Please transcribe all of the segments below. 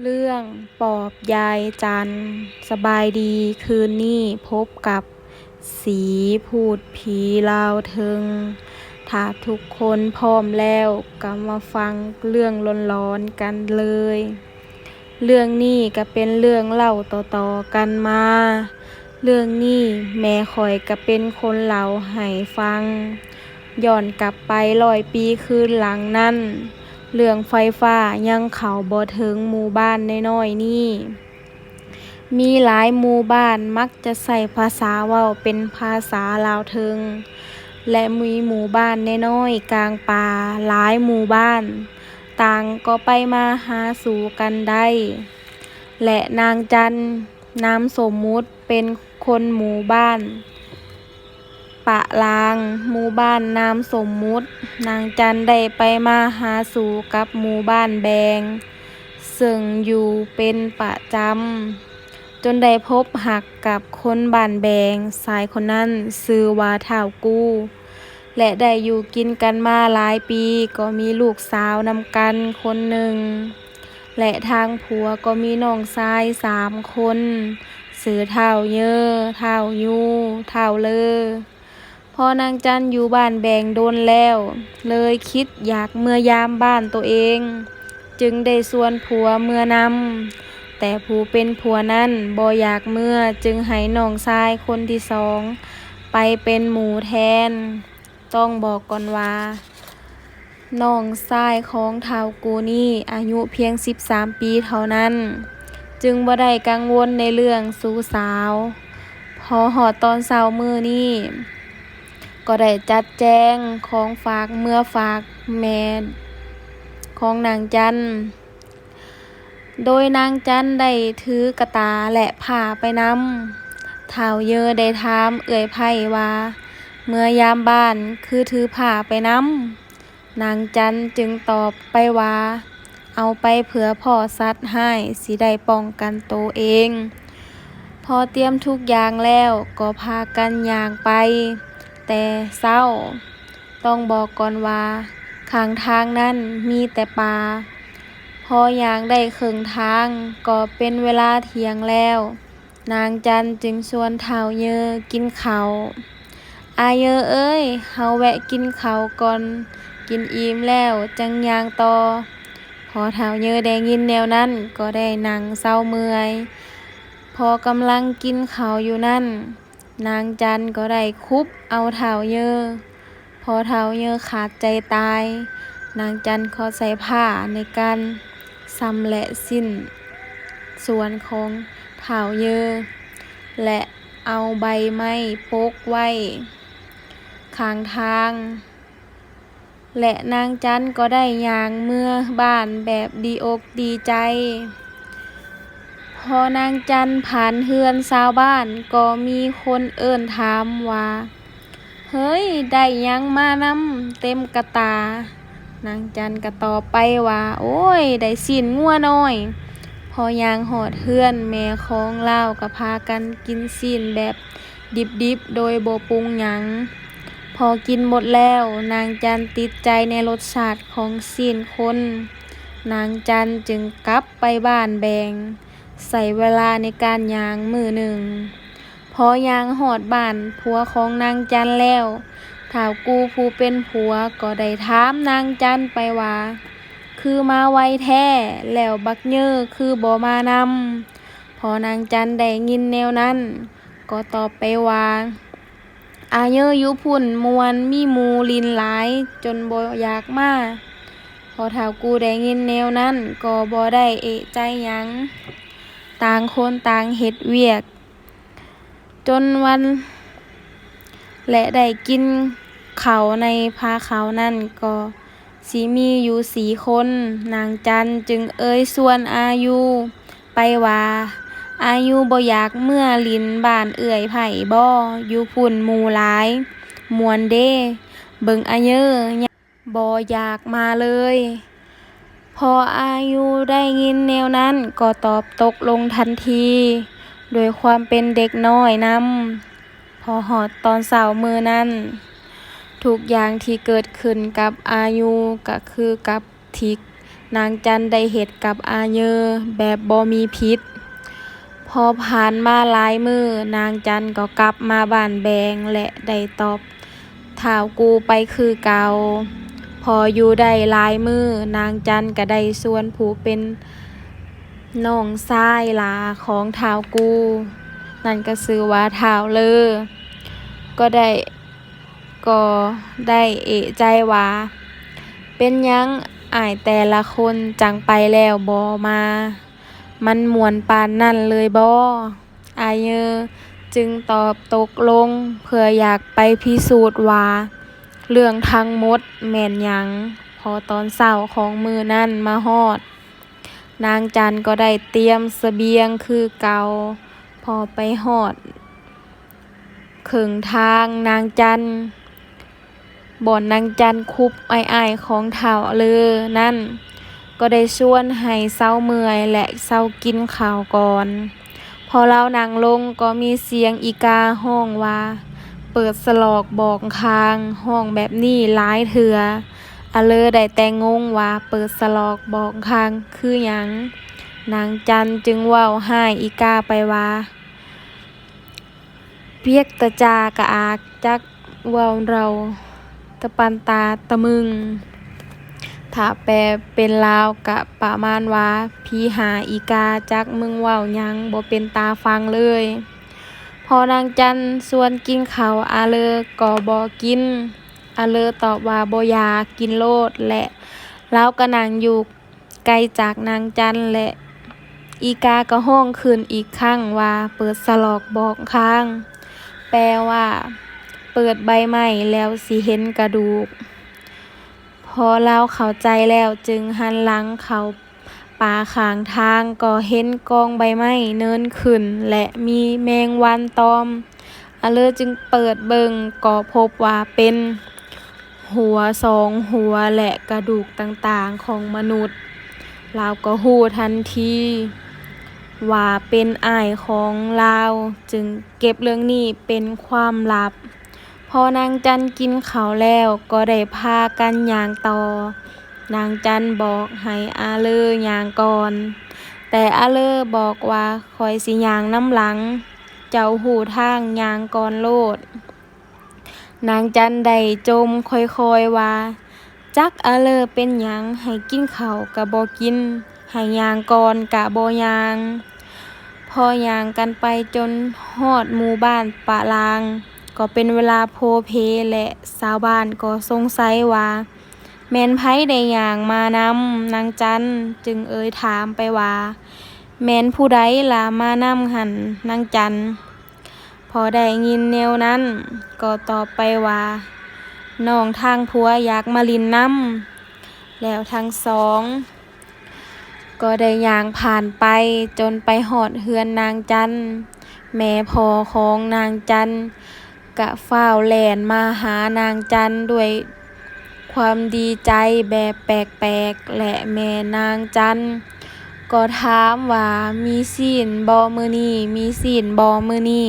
ເລື່ອງປອບຍາຍຈັນ. ສະບາຍດີ, ຄືນນີ້ພົບກັບສີພູດຜີລາວເທິງ. ຖ້າທຸກຄົນພ້ອມແລ້ວ, ກໍມາຟັງເລື່ອງຫຼອນໆກັນເລີຍ. ເລື່ອງນີ້ກໍເປັນເລື່ອງເລົ່າຕໍ່ໆກັນມາ. ເລື່ອງນີ້ແມ່ຂ້ອຍກໍເປັນຄົນເລົ່າໃຫ້ຟັງ. ຍ້ອນກັບໄປຮ້ອຍປີຄືນຫຼັງນັ້ນ, ເລື່ອງໄຟຟ້າຍັງເຂົ້າບໍ່ເຖິງໝູ່ບ້ານນ້ອຍໆນີ້. ມີຫຼາຍໝູ່ບ້ານມັກຈະໃຊ້ພາສາເວົ້າເປັນພາສາລາວເທິງ ແລະ ມີໝູ່ບ້ານນ້ອຍໆກາງປ່າຫຼາຍໝູ່ບ້ານ ຕ່າງກໍໄປມາຫາສູ່ກັນໄດ້ ແລະ ນາງຈັນ ນາມສົມມຸດ ເປັນຄົນໝູ່ບ້ານປະລາງ, ໝູ່ບ້ານນາມສົມມຸດ. ນາງຈັນໄດ້ໄປມາຫາສູ່ກັບໝູ່ບ້ານແບງ ເຊິ່ງຢູ່ເປັນປະຈຳ, ຈົນໄດ້ພົບຮັກກັບຄົນບ້ານແບງ. ຊາຍຄົນນັ້ນຊື່ວ່າທ້າວກູ ແລະ ໄດ້ຢູ່ກິນກັນມາຫຼາຍປີ, ກໍມີລູກສາວນຳກັນຄົນໜຶ່ງ ແລະ ທາງຜົວກໍມີນ້ອງຊາຍສາມຄົນ, ຊື່ທ້າວເຍີ, ທ້າວຢູ, ທ້າວເລີ. ພໍນາງຈັນຢູ່ບ້ານແບງດົນແລ້ວ, ເລີຍຄິດຢາກເມືອຢາມບ້ານໂຕເອງ, ຈຶ່ງໄດ້ຊວນຜົວເມືອນຳ, ແຕ່ຜູ້ເປັນຜົວນັ້ນບໍ່ຢາກເມືອ, ຈຶ່ງໃຫ້ນ້ອງຊາຍຄົນທີສອງໄປເປັນໝູ່ແທນ. ຕ້ອງບອກກ່ອນວ່າ ນ້ອງຊາຍຂອງທ້າວກູນີ້ອາຍຸພຽງສິບສາມປີເທົ່ານັ້ນ, ຈຶ່ງບໍ່ໄດ້ກັງວົນໃນເລື່ອງຊູ້ສາວ. ພໍຮອດຕອນເຊົ້າມື້ນີ້, ກໍໄດ້ຈັດແຈງຂອງຝາກເມືອຝາກແມ່ຂອງນາງຈັນ. ໂດຍນາງຈັນໄດ້ຖືກະຕາ ແລະ ພ້າໄປນຳ. ທ້າວເຍີໄດ້ຖາມເອື້ອຍໃພ້ວ່າ ເມືອຢາມບ້ານຄືຖືພ້າໄປນຳ? ນາງຈັນຈຶ່ງຕອບໄປວ່າ ເອົາໄປເພື່ອພໍ້ສັດຮ້າຍ ຊິໄດ້ປ້ອງກັນໂຕເອງ. ພໍຕຽມທຸກຢ່າງແລ້ວ ກໍພາກັນຍ່າງໄປແຕ່ເຊົ້າ. ຕ້ອງບອກກ່ອນວ່າ ຂ້າງທາງນັ້ນມີແຕ່ປ່າ. ພໍຍ່າງໄດ້ເຄິ່ງທາງ ກໍເປັນເວລາທ່ຽງແລ້ວ. ນາງຈັນຈຶ່ງຊວນທ້າວເຍີກິນເຂົ້າ. ອາເຍີເອີຍ, ເຮົາແວະກິນເຂົ້າກ່ອນ, ກິນອີ່ມແລ້ວຈັ່ງຍ່າງຕໍ່. ພໍທ້າວເຍີໄດ້ຍິນແນວນັ້ນ ກໍໄດ້ນັ່ງເຊົາເມື່ອຍ. ພໍກຳລັງກິນເຂົ້າຢູ່ນັ້ນ, ນາງຈັນກໍໄດ້ຄຸບເອົາທ້າວເຍີ. ພໍທ້າວເຍີຂາດໃຈຕາຍ, ນາງຈັນກໍໃຊ້ພ້າໃນການຊຳແຫຼະຊິ້ນສ່ວນຂອງທ້າວເຍີ ແລະ ເອົາໃບໄມ້ປົກໄວ້ຂ້າງທາງ. ແລະ ນາງຈັນກໍໄດ້ຍ່າງເມືອບ້ານແບບດີອົກດີໃຈ. ພໍນາງຈັນຜ່ານເຮືອນຊາວບ້ານ ກໍມີຄົນເອີ້ນຖາມວ່າ ເຮີ້ຍ, ໄດ້ຫຍັງມານຳເຕັມກະຕາ? ນາງຈັນກໍຕອບໄປວ່າ ໂອ້ຍ, ໄດ້ຊີ້ນງົວນ້ອຍ. ພໍຍ່າງຮອດເຮືອນ, ແມ່ຂອງລາວກໍພາກັນກິນຊີ້ນແບບ ດິບໆ ໂດຍບໍ່ປຸງຫຍັງ. ພໍກິນໝົດແລ້ວ, ນາງຈັນຕິດໃຈໃນລົດຊາດຂອງຊີ້ນຄົນ. ນາງຈັນຈຶ່ງກັບໄປບ້ານແບງ, ໃຊ້ເວລາໃນການຍ່າງມື້ໜຶ່ງ. ພໍຍ່າງຮອດບ້ານຜົວຂອງນາງຈັນແລ້ວ, ທ້າວກູຜູ້ເປັນຜົວກໍໄດ້ຖາມນາງຈັນໄປວ່າ ຄືມາໄວແທ້, ແລ້ວບັກເຍີຄືບໍ່ມານຳ? ພໍນາງຈັນໄດ້ຍິນແນວນັ້ນ, ກໍຕອບໄປວ່າ ອາເຍີຢູ່ພຸ້ນມ່ວນ, ມີໝູ່ຫຼິ້ນຫຼາຍ ຈົນບໍ່ຢາກມາ. ພໍທ້າວກູໄດ້ຍິນແນວນັ້ນ ກໍບໍ່ໄດ້ເອະໃຈຫຍັງ, ຕ່າງຄົນຕ່າງເຮັດວຽກ ຈົນວັນ ແລະ ໄດ້ກິນເຂົ້າໃນພາເຂົ້ານັ້ນ ກໍ ຊິມີຢູ່ສີ່ຄົນ. ນາງຈັນຈຶ່ງເອີ່ຍຊວນອາຍຸໄປວ່າ ອາຍຸບໍ່ຢາກເມືອຫຼິ້ນບ້ານເອື້ອຍໃພ້ບໍ? ຢູ່ພຸ້ນໝູ່ຫຼາຍ ມ່ວນເດ. ເບິ່ງອາເຍີຍັງບໍ່ຢາກມາເລີຍ. ພໍອາຍຸໄດ້ຍິນແນວນັ້ນກໍຕອບຕົກລົງທັນທີ ດ້ວຍຄວາມເປັນເດັກນ້ອຍນຳ. ພໍຮອດຕອນເຊົ້າມື້ນັ້ນ, ທຸກຢ່າງທີ່ເກີດຂຶ້ນກັບອາຍຸກໍຄືກັບທີ່ ນາງຈັນໄດ້ເຮັດກັບອາເຍີແບບບໍ່ມີຜິດ. ພໍຜ່ານມາຫຼາຍມື້, ນາງຈັນກໍກັບມາບ້ານແບງ ແລະ ໄດ້ຕອບທ້າວກູໄປຄືເກົ່າ. ພໍຢູ່ໄດ້ຫຼາຍມື້, ນາງຈັນກໍໄດ້ຊວນຜູ້ເປັນນ້ອງຊາຍຫຼ້າຂອງທ້າວກູ, ນັ້ນກໍຊື່ວ່າທ້າວເລີ, ກໍໄດ້ ກໍໄດ້ເອະໃຈວ່າ ເປັນຫຍັງອ້າຍແຕ່ລະຄົນຈັ່ງໄປແລ້ວບໍ່ມາ, ມັນມ່ວນປານນັ້ນເລີຍບໍ? ອາເຍີຈຶ່ງຕອບຕົກລົງ ເພື່ອຢາກໄປພິສູດວ່າເລື່ອງທັງໝົດແມ່ນຫຍັງ. ພໍຕອນເຊົ້າຂອງມື້ນັ້ນມາຮອດ, ນາງຈັນກໍໄດ້ຕຽມສະບຽງຄືເກົ່າ. ພໍໄປຮອດເຄິ່ງທາງ, ນາງຈັນ ບ່ອນນາງຈັນຄຸບອ້າຍໆຂອງທ້າວເລີນັ້ນ ກໍໄດ້ຊວນໃຫ້ເຊົາເມື່ອຍ ແລະ ເຊົາກິນເຂົ້າກ່ອນ. ພໍລາວນັ່ງລົງ, ກໍມີສຽງອີກາຮ້ອງວ່າ ເປີດສະຫຼອກບອກຄາງ. ຮ້ອງແບບນີ້ຫຼາຍເທື່ອ, ອາເລີໄດ້ແຕ່ງົງວ່າ ເປີດສະຫຼອກບອກຄາງຄືຫຍັງ? ນາງຈັນຈຶ່ງເວົ້າຮ້າຍອີກາໄປວ່າ ປຽກຕະຈາກະອາກ ຈັກເວົ້າເລົ່າ ຕະປັນຕາຕະມຶງ. ຖ້າແປເປັນລາວກະປະມານວ່າ ຜີຫາອີກາ ຈັກມຶງເວົ້າຫຍັງ ບໍ່ເປັນຕາຟັງເລີຍ. ພໍນາງຈັນຊວນກິນເຂົ້າ, ອາເລີກໍບໍ່ກິນ. ອາເລີຕອບວ່າບໍ່ຢາກ, ກິນໂລດ. ແລະ ລາວກໍນັ່ງຢູ່ ໄກຈາກນາງຈັນ ແລະ ອີກາກໍຮ້ອງຂຶ້ນອີກຄັ້ງວ່າ ເປີດສະຫຼອກບອກຄາງ, ແປວ່າ ເປີດໃບໄມ້ແລ້ວຊິເຫັນກະດູກ. ພໍລາວເຂົ້າໃຈແລ້ວ ຈຶ່ງຫັນຫຼັງເຂົ້າປ່າຂ້າງທາງ, ກໍເຫັນກອງໃບໄມ້ເນີນຂຶ້ນ ແລະ ມີແມງວັນຕອມ. ອາເລີຈຶ່ງເປີດເບິ່ງ ກໍພົບວ່າເປັນຫົວສອງຫົວ ແລະ ກະດູກຕ່າງໆຂອງມະນຸດ. ລາວກໍຮູ້ທັນທີວ່າເປັນອ້າຍຂອງລາວ, ຈຶ່ງເກັບເລື່ອງນີ້ເປັນຄວາມລັບ. ພໍນາງຈັນກິນເຂົ້າແລ້ວ ກໍໄດ້ພາກັນຍ່າງຕໍ່. ນາງຈັນບອກໃຫ້ອາເລີຍ່າງກ່ອນ, ແຕ່ອາເລີບອກວ່າ ຂ້ອຍຊິຍ່າງນຳຫຼັງ, ເຈົ້າຮູ້ທາງ, ຍ່າງກ່ອນໂລດ. ນາງຈັນໄດ້ຈົ່ມຄ່ອຍໆວ່າ ຈັກອາເລີເປັນຫຍັງ, ໃຫ້ກິນເຂົ້າກະບໍ່ກິນ, ໃຫ້ຍ່າງກ່ອນກະບໍ່ຍ່າງ. ພໍຍ່າງກັນໄປຈົນຮອດໝູ່ບ້ານປະລາງ, ກໍເປັນເວລາໂພເພ ແລະ ຊາວບ້ານກໍສົງໄສວ່າ ແມ່ນໃຜໄດ້ຍ່າງມານຳນາງຈັນ, ຈຶ່ງເອີ່ຍຖາມໄປວ່າ ແມ່ນຜູ້ໃດລະມານຳຫັ້ນນາງຈັນ? ພໍໄດ້ຍິນແນວນັ້ນ ກໍຕອບໄປວ່າ ນ້ອງທາງຜົວຢາກມາຫຼິ້ນນຳ. ແລ້ວທັງສອງ ກໍໄດ້ຍ່າງຜ່ານໄປຈົນໄປຮອດເຮືອນນາງຈັນ. ແມ່ພໍ່ຂອງນາງຈັນກະຟ້າວແລ່ນມາຫານາງຈັນດ້ວຍຄວາມດີໃຈແບບແປກໆ ແລະ ແມ່ນາງຈັນກໍຖາມວ່າ ມີຊີ້ນບໍ່ມື້ນີ້? ມີຊີ້ນບໍ່ມື້ນີ້?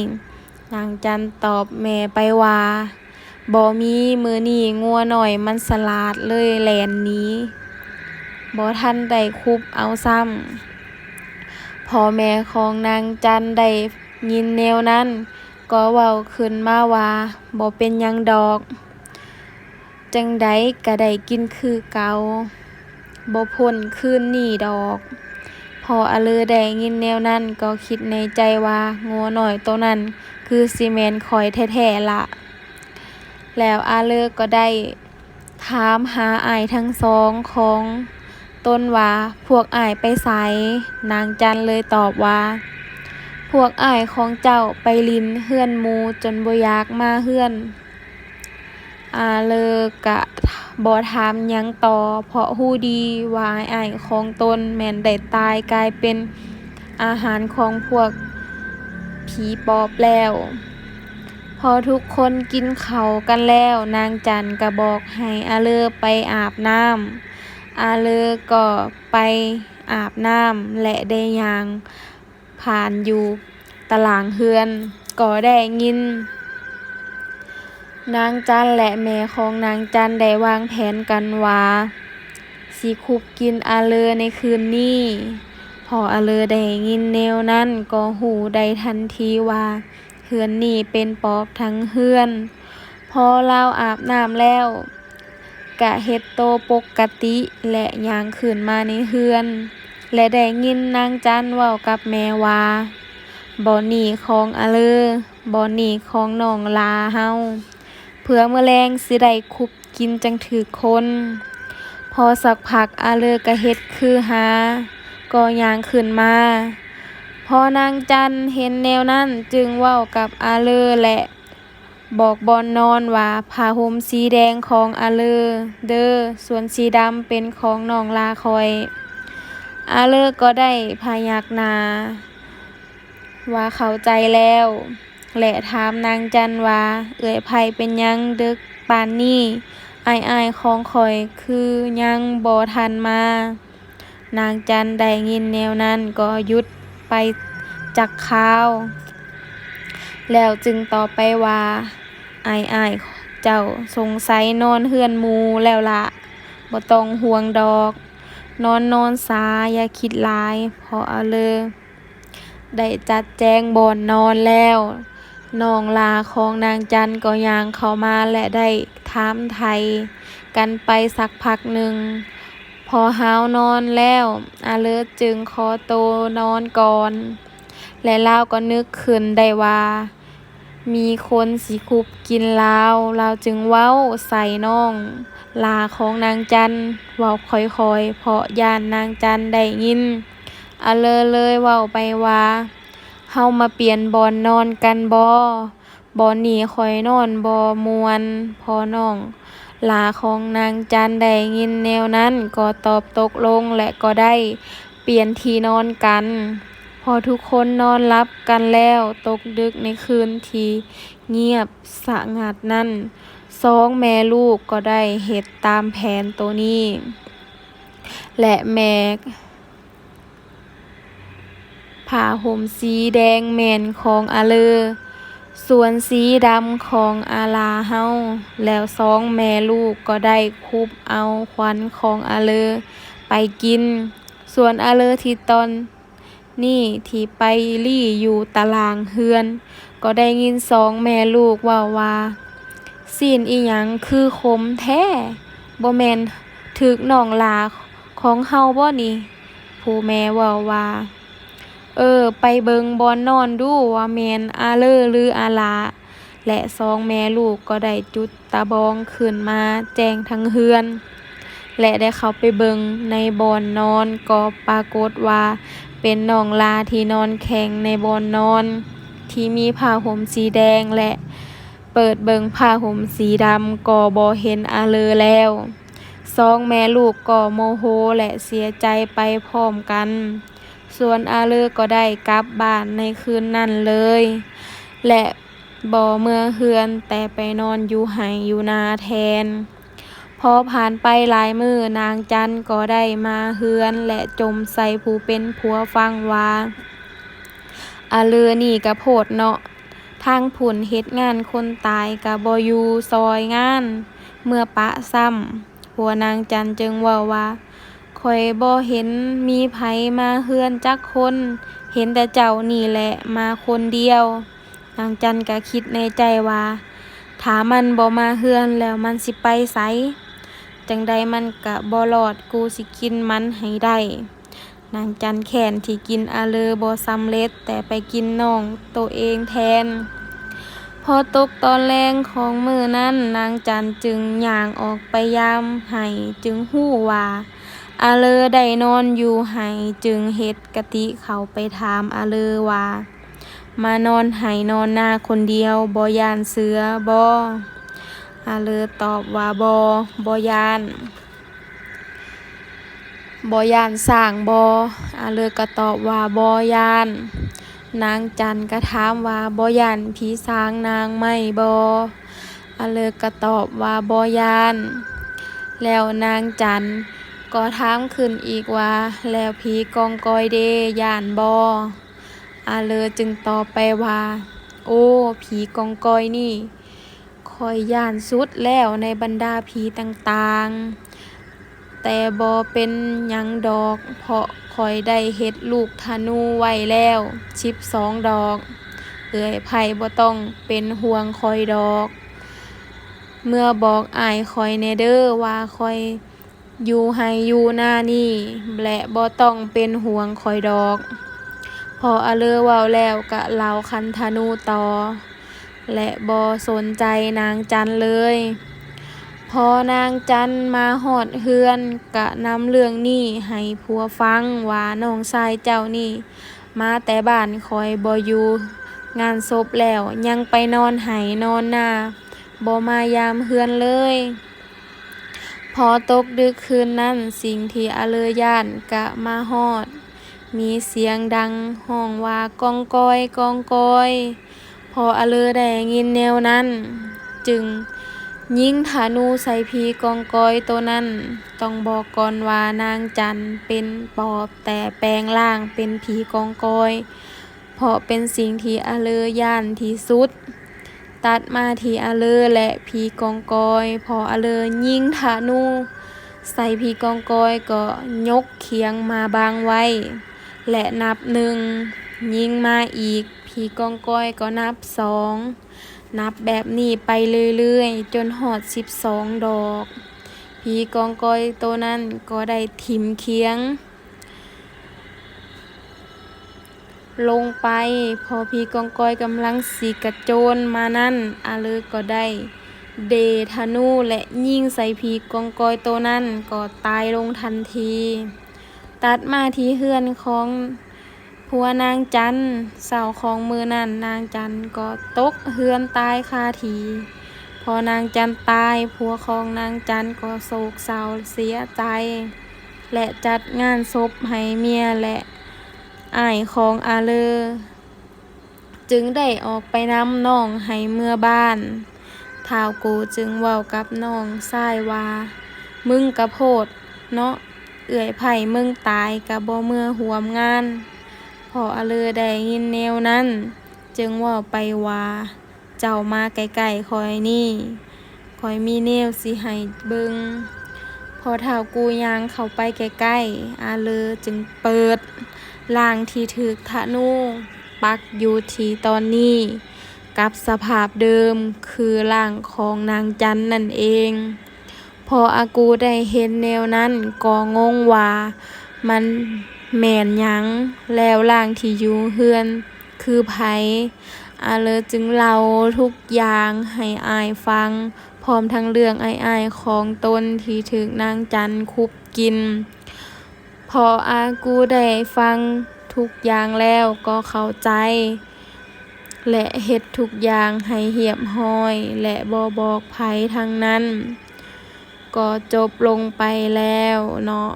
ນາງຈັນຕອບແມ່ໄປວ່າ ບໍ່ມີ, ມື້ນີ້ງົວນ້ອຍມັນສະຫຼາດເລີຍແລ່ນໜີ, ບໍ່ທັນໄດ້ຄຸບເອົາຊ້ຳ. ພໍ່ແມ່ຂອງນາງຈັນໄດ້ຍິນແນວນັ້ນ ກໍເວົ້າຂຶ້ນມາວ່າ ບໍ່ເປັນຫຍັງດອກ, ຈັ່ງໃດກະໄດ້ກິນຄືເກົ່າ, ບໍ່ພົ້ນຄືນນີ້ດອກ. ພໍອາເລີໄດ້ຍິນແນວນັ້ນ ກໍຄິດໃນໃຈວ່າ ງົວນ້ອຍໂຕນັ້ນຄືຊິແມ່ນຂ້ອຍແທ້ໆລະ. ແລ້ວອາເລີກໍໄດ້ຖາມຫາອ້າຍທັງສອງຂອງຕົນວ່າ ພວກອ້າຍໄປໃສ? ນາງຈັນເລີຍຕອບວ່າ ພວກອ້າຍຂອງເຈົ້າໄປຫຼິ້ນເຮືອນໝູ່ຈົນບໍ່ຢາກມາເຮືອນ. ອາເລີກະບໍ່ຖາມຫຍັງຕໍ່ ເພາະຮູ້ດີວ່າອ້າຍຂອງຕົນແມ່ນໄດ້ຕາຍກາຍເປັນອາຫານຂອງພວກຜີປອບແລ້ວ. ພໍທຸກຄົນກິນເຂົ້າກັນແລ້ວ ນາງຈັນກະບອກໃຫ້ອາເລີໄປອາບນ້ຳ. ອາເລີກໍໄປອາບນ້ຳ ແລະ ໄດ້ຍ່າງຜ່ານຢູ່ຕະລ່າງເຮືອນ ກໍໄດ້ຍິນນາງຈັນ ແລະ ແມ່ຂອງນາງຈັນໄດ້ວາງແຜນກັນວ່າ ຊິຂຸບກິນອາເລີໃນຄືນນີ້. ພໍອາເລີໄດ້ຍິນແນວນັ້ນກໍຮູ້ໄດ້ທັນທີວ່າເຮືອນນີ້ເປັນປອບທັງເຮືອນ. ພໍລາວອາບນ້ຳແລ້ວ ກະເຮັດໂຕປົກກະຕິ ແລະ ຍ່າງຂຶ້ນມາໃນເຮືອນ ແລະ ໄດ້ຍິນນາງຈັນເວົ້າກັບແມ່ວ່າ ບ່ອນນີ້ຂອງອາເລີ, ບ່ອນນີ້ຂອງນ້ອງຫຼ້າເຮົາ, ເພື່ອມື້ແລງຊິໄດ້ຂຸບກິນຈັ່ງຖືກຄົນ. ພໍສັກພັກອາເລີກະເຮັດຄືຫາ ກໍຍ່າງຂຶ້ນມາ. ພໍນາງຈັນເຫັນແນວນັ້ນຈຶ່ງເວົ້າກັບອາເລີ ແລະ ບອກບ່ອນນອນວ່າ ຜ້າຫົ່ມສີແດງຂອງອາເລີເດີ, ສ່ວນສີດຳເປັນຂອງນ້ອງຫຼ້າຂ້ອຍ. ອາເລີກໍໄດ້ພະຍັກໜ້າວ່າເຂົ້າໃຈແລ້ວ ແລະ ຖາມນາງຈັນວ່າ ເອື້ອຍໃຜເປັນຫຍັງເດິກປານນີ້? ອ້າຍໆຂອງຂ້ອຍຄືຍັງບໍ່ທັນມາ. ນາງຈັນໄດ້ຍິນແນວນັ້ນກໍຢຸດໄປຈັກຄາວ ແລ້ວຈຶ່ງຕອບໄປວ່າ ອ້າຍໆເຈົ້າສົງໄສນອນເຮືອນໝູ່ແລ້ວລະ, ບໍ່ຕ້ອງຫ່ວງດອກ, ນອນນອນຊາ, ຢ່າຄິດຫຼາຍ. ພໍອາເລີໄດ້ຈັດແຈງບ່ອນນອນແລ້ວ ນ້ອງຫຼ້າຂອງນາງຈັນກໍຍ່າງເຂົ້າມາ ແລະ ໄດ້ຖາມໄຖ່ກັນໄປສັກພັກໜຶ່ງ. ພໍຫາວນອນແລ້ວ ອາເລີຈຶ່ງຂໍໂຕນອນກ່ອນ ແລະ ລາວກໍນຶກຂຶ້ນໄດ້ວ່າ ມີຄົນຊິຂຸບກິນລາວ. ລາວຈຶ່ງເວົ້າໃສ່ນ້ອງຫຼ້າຂອງນາງຈັນ ເວົ້າຄ່ອຍໆ ເພາະຢ້ານນາງຈັນໄດ້ຍິນ. ອາເລີເລີຍເວົ້າໄປວ່າ ເຮົາມາປ່ຽນບ່ອນນອນກັນບໍ? ບ່ອນນີ້ຂ້ອຍນອນບໍ່ມ່ວນ. ພໍນ້ອງຫຼ້າຂອງນາງຈັນໄດ້ຍິນແນວນັ້ນກໍຕອບຕົກລົງ ແລະ ກໍໄດ້ປ່ຽນທີ່ນອນກັນ. ພໍທຸກຄົນນອນຫຼັບກັນແລ້ວ, ຕົກດຶກໃນຄືນທີ່ງຽບສະຫງັດນັ້ນ, ສອງແມ່ລູກກໍໄດ້ເຮັດຕາມແຜນໂຕນີ້ ແລະ ແມ່ ຜ້າຫົ່ມສີແດງແມ່ນຂອງອາເລີ, ສ່ວນສີດຳຂອງອາລາເຮົາ. ແລ້ວສອງແມ່ລູກກໍໄດ້ຄຸບເອົາຂວັນຂອງອາເລີໄປກິນ. ສ່ວນອາເລີທີ່ຕອນນີ້ທີ່ໄປລີ້ຢູ່ຕາລ່າງເຮືອນ ກໍໄດ້ຍິນສອງແມ່ລູກເວົ້າວ່າ ຊີ້ນອີ່ຫຍັງຄືຂົມແທ້? ບໍ່ແມ່ນຖືກນ້ອງຫຼ້າຂອງເຮົາບໍນີ້? ຜູ້ແມ່ເວົ້າວ່າ ເອີ, ໄປເບິ່ງບ່ອນນອນດູວ່າແມ່ນອາເລີຫຼືອາລາ. ແລະ ສອງແມ່ລູກກໍໄດ້ຈຸດຕາບອງຂຶ້ນມາແຈ້ງທັງເຮືອນ ແລະ ໄດ້ເຂົ້າໄປເບິ່ງໃນບ່ອນນອນ ກໍປາກົດວ່າເປັນນ້ອງຫຼ້າທີ່ນອນແຂງໃນບ່ອນນອນທີ່ມີຜ້າຫົ່ມສີແດງ ແລະ ເປີດເບິ່ງຜ້າຫົ່ມສີດຳກໍບໍ່ເຫັນອາເລີແລ້ວ. ສອງແມ່ລູກກໍໂມໂຫ ແລະ ເສຍໃຈໄປພ້ອມກັນ. ສ່ວນອາເລີກໍໄດ້ກັບບ້ານໃນຄືນນັ້ນເລີຍ ແລະ ບໍ່ເມືອເຮືອນ, ແຕ່ໄປນອນຢູ່ໄຮ່ຢູ່ນາແທນ. ພໍຜ່ານໄປຫຼາຍມື້, ນາງຈັນກໍໄດ້ມາເຮືອນ ແລະ ຈົ່ມໃສ່ຜູ້ເປັນຜົວຟັງວ່າ ອາເລີນີ້ກະໂພດເນາະ, ທາງພຸ້ນເຮັດງານຄົນຕາຍກະບໍ່ຢູ່ຊ່ອຍງານ, ເມືອປະຊ້ຳ. ຜົວນາງຈັນຈຶ່ງເວົ້າວ່າ ຂ້ອຍບໍ່ເຫັນມີໃຜມາເຮືອນຈັກຄົນ, ເຫັນແຕ່ເຈົ້ານີ້ແຫຼະມາຄົນດຽວ. ນາງຈັນກະຄິດໃນໃຈວ່າ ຖ້າມັນບໍ່ມາເຮືອນແລ້ວມັນຊິໄປໃສ? ຈັ່ງໃດມັນກະບໍ່ລອດ, ກູຊິກິນມັນໃຫ້ໄດ້. ນາງຈັນແຄ້ນທີ່ກິນອາເລີບໍ່ສຳເລັດ, ແຕ່ໄປກິນນ້ອງໂຕເອງແທນ. ພໍຕົກຕອນແລງຂອງມື້ນັ້ນ, ນາງຈັນຈຶ່ງຍ່າງອອກໄປຍາມໄຮ່, ຈຶ່ງຮູ້ວ່າອາເລີໄດ້ນອນຢູ່ໄຮ່, ຈຶ່ງເຮັດກະຕິເຂົ້າໄປຖາມອາເລີວ່າ ມານອນໄຮ່ນອນນາຄົນດຽວ ບໍ່ຢ້ານເສືອບໍ? ອາເລີຕອບວ່າ ບໍ່, ບໍ່ຢ້ານ. ບໍ່ຢ້ານຊ້າງບໍ? ອາເລີກໍຕອບວ່າ ບໍ່ຢ້ານ. ນາງຈັນກໍຖາມວ່າ ບໍ່ຢ້ານຜີຊ້າງນາງໄມ້ບໍ? ອາເລີກໍຕອບວ່າ ບໍ່ຢ້ານ. ແລ້ວນາງຈັນກໍຖາມຂຶ້ນອີກວ່າ ແລ້ວຜີກອງກອຍເດ ຢ້ານບໍ? ອາເລີຈຶ່ງຕອບໄປວ່າ ໂອ້, ຜີກອງກອຍນີ້ ຂ້ອຍຢ້ານສຸດແລ້ວໃນບັນດາຜີຕ່າງໆ, ແ ຕ່ບໍ່ເປັນຫຍັງດອກ ເພາະຂ້ອຍໄດ້ເຮັດລູກທະນູໄວ້ແລ້ວສິບສອງດອກ. ເອື້ອຍໄພ້ບໍ່ຕ້ອງເປັນຫ່ວງຂ້ອຍດອກ. ເມືອບອກອ້າຍຂ້ອຍແດ່ເດີວ່າຂ້ອຍຢູ່ໄຮ່ຢູ່ນານີ້ ແລະ ບໍ່ຕ້ອງເປັນຫ່ວງຂ້ອຍດອກ. ພໍອາເລີເວົ້າແລ້ວກະເລົ່າຄັນທະນູຕໍ່ ແລະ ບໍ່ສົນໃຈນາງຈັນເລີຍ. ພໍນາງຈັນມາຮອດເຮືອນ ກະນຳເລື່ອງນີ້ໃຫ້ຜົວຟັງວ່າ ນ້ອງຊາຍເຈົ້ານີ້ມາແຕ່ບ້ານຂ້ອຍບໍ່ຢູ່ງານສົບແລ້ວ ຍັງໄປນອນໄຮ່ນອນນາ ບໍ່ມາຢາມເຮືອນເລີຍ. ພໍຕົກດຶກຄືນນັ້ນ ສິ່ງທີ່ອາເລີຢ້ານກະມາຮອດ, ມີສຽງດັງຮ້ອງວ່າ ກອງກອຍ ກອງກອຍ. ພໍອາເລີໄດ້ຍິນແນວນັ້ນ ຈຶ່ງຍິງທະນູໃສ່ຜີກອງກອຍໂຕນັ້ນ. ຕ້ອງບອກກ່ອນວ່ານາງຈັນເປັນປອບ ແຕ່ແປງຮ່າງເປັນຜີກອງກອຍ ເພາະເປັນສິ່ງທີ່ອາເລີຢ້ານທີ່ສຸດ. ຕັດມາທີ່ອາເລີ ແລະ ຜີກອງກອຍ. ພໍອາເລີຍິງທະນູໃສ່ຜີກອງກອຍ ກໍຍົກຂຽງມາບັງໄວ້ ແລະ ນັບໜຶ່ງ, ຍິງມາອີກ, ຜີກອງກອຍກໍນັບສອງ. ນັບແບບນີ້ໄປເລື້ອຍໆ ຈົນຮອດສິບສອງດອກ. ຜີກອງກອຍໂຕນັ້ນກໍໄດ້ຖິ້ມຂຽງ ລົງໄປ. ພໍຜີກອງກອຍກຳລັງຊິກະໂຈນມານັ້ນ, ອາເລີກໍໄດ້ເດທະນູ ແລະ ຍິງໃສ່ຜີກອງກອຍໂຕນັ້ນ ກໍຕາຍລົງທັນທີ. ຕັດມາທີ່ເຮືອນຂອງຜົວນາງຈັນ. ເຊົ້າຂອງມື້ນັ້ນ ນາງຈັນກໍຕົກເຮືອນຕາຍຄາທີ່. ພໍນາງຈັນຕາຍ, ຜົວຂອງນາງຈັນກໍໂສກເສົ້າເສຍໃຈ ແລະ ຈັດງານສົບໃຫ້ເມຍ ແລະ ອ້າຍຂອງອາເລີ ຈຶ່ງໄດ້ອອກໄປນຳນ້ອງໃຫ້ເມືອບ້ານ. ທ້າວກູຈຶ່ງເວົ້າກັບນ້ອງຊາຍວ່າ ມຶງກະໂພດເນາະ, ເອື້ອຍໃພ້ມຶງຕາຍກະບໍ່ເມືອຮ່ວມງານ. ພໍອາເລີໄດ້ຍິນແນວນັ້ນ ຈຶ່ງເວົ້າໄປວ່າ ເຈົ້າມາໃກ້ໆຂ້ອຍນີ້ ຂ້ອຍມີແນວຊິໃຫ້ເບິ່ງ. ພໍທ້າວກູຍ່າງເຂົ້າໄປໃກ້ໆ, ອາເລີຈຶ່ງເປີດຮ່າງທີ່ຖືກທະນູປັກຢູ່ທີ່ຕອນນີ້ ກັບສະພາບເດີມ ຄືຮ່າງຂອງນາງຈັນນັ້ນເອງ. ພໍອາກູໄດ້ເຫັນແນວນັ້ນກໍງົງວ່າມັນແມ່ນຫຍັງ, ແລ້ວຮ່າງທີ່ຢູ່ເຮືອນຄືໃຜ? ອາເລີຈຶ່ງເລົ່າທຸກຢ່າງໃຫ້ອ້າຍຟັງ, ພ້ອມທັງເລື່ອງອ້າຍໆຂອງຕົນທີ່ຖືກນາງຈັນຂຸບກິນ. ພໍອາກູໄດ້ຟັງທຸກຢ່າງແລ້ວກໍເຂົ້າໃຈ ແລະ ເຮັດທຸກຢ່າງໃຫ້ຮຽບຮ້ອຍ ແລະ ບໍ່ບອກໃຜທັງນັ້ນ. ກໍຈົບລົງໄປແລ້ວເນາະ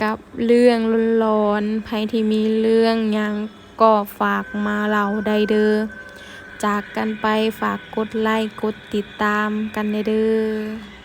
ກັບເລື່ອງຫຼອນໆ. ໃຜທີ່ມີເລື່ອງຫຍັງກໍຝາກມາເລົ່າໄດ້ເດີ້. ຈາກກັນໄປ ຝາກກົດໄລ ກົດຕິດຕາມກັນແດ່ເດີ້.